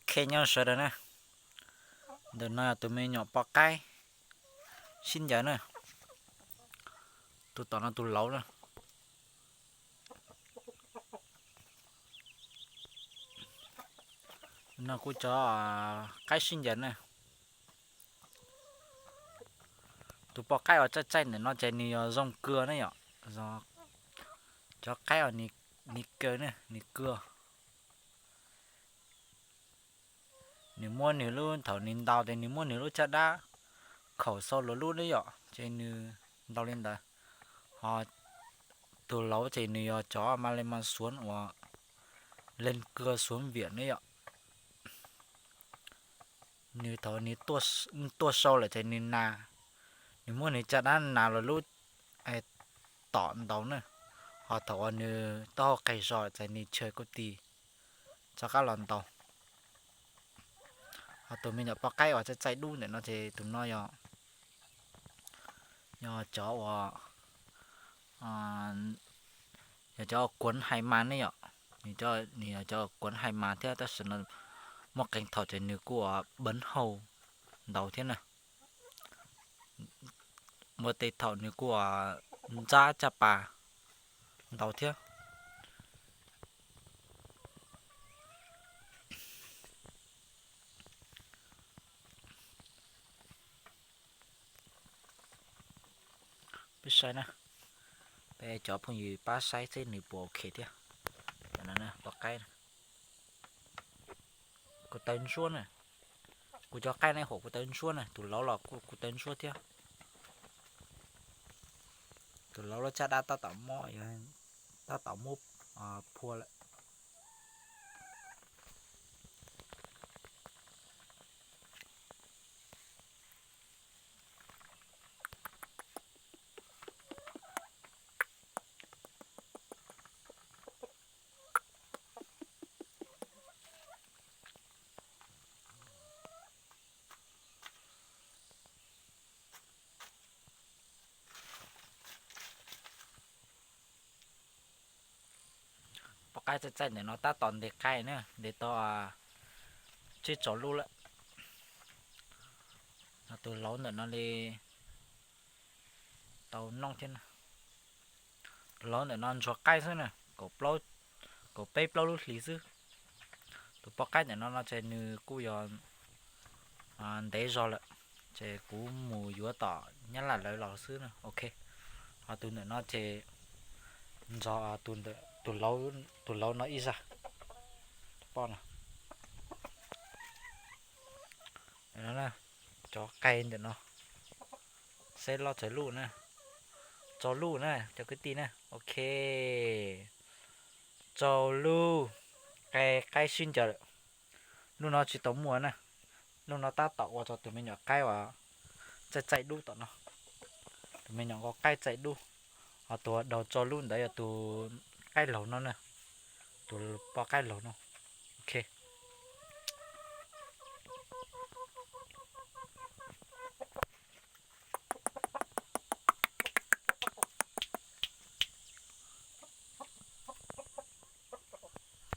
Ok, nyob sawv daws na. Ntawm no yog tus me nyuam poj qaib sib ncaws na. Tus tom no tus laus na. No kuj cov qaib sib ncaws na. Tus poj qaib uas txaij txaij ntawm no ces nws yog zoo kawg na yom. Cov qaib uas nws kawg na, nws kawg. Nws muab nws lub, thaum nws ntaus ces nws muab nws lub caj dab khaum xau luag lub na yom, ces nws ntaus li ntawd. Ho tus laus ces nws yog cov ma le ma xuav uas leej kawg xuav viam na yom. Nws thaum nws tuaj sau lawm ces nws nas, nws muab nws caj dab nas luag lub tom ntaus na. Ho thaum uas nws taub hau qis zog ces nws chaw kuj tis rov qab los ntaus. Ho tus me nyuam poj qaib uas txaij txaij dub ntawm no ces tus no yog, yog cov uas, yog cov kuav hais mas ne yom. Nws yog cov kuav hais mas thiab tab sis no muaj qee thaum ces nws kuj uas bawv hau ntaus thiab na. Muaj tej thaum nws kuj uas ntsab caj pas ntaus thiab. Peb saib na, peb cov phooj ywg pab saib seb nws puas ok thiab. Poj qaib, kuv taw ntsuab na, kuv cov qaib ne hom kuv taw ntsuab na, tus laus los kuj kuv taw ntsuab thiab. Tus laus lub caj dab tab tom mob, tab tom muab phua lawm. Poj qaib txaij txaij ntawm no tab tom ntes qaib na, ntes tau tsib rau lub lawm. Tus laus ntawm no li tau noj thiab. Tus laus ntawm no ntsuag qaib xwb na, kaum peb plaub lub hlis xwb. Tus poj qaib ntawm no no ces nws kuj yog ntev zog lawm, ces kuv mus yuav tom Nyab Laj lawv los xwb na. Ok, ho tus ntawm no ces nrog tus laus no ib zaj. Poj no, cov qaib ntawm no, seb loj tsawg lub na, rau lub na cov kwv tij na. Ok, rau lub, qaib qaib sib ncaws lawm. Lub no tsis tau muaj na, lub no tab tom ua rau tus me nyuam qaib uas txaij txaij dub tom no, tus me nyuam nkaus qaib txaij dub. Ho tus daug rau lub ntawd yog tus qaib laug no na, tus poj qaib laug no. Ok,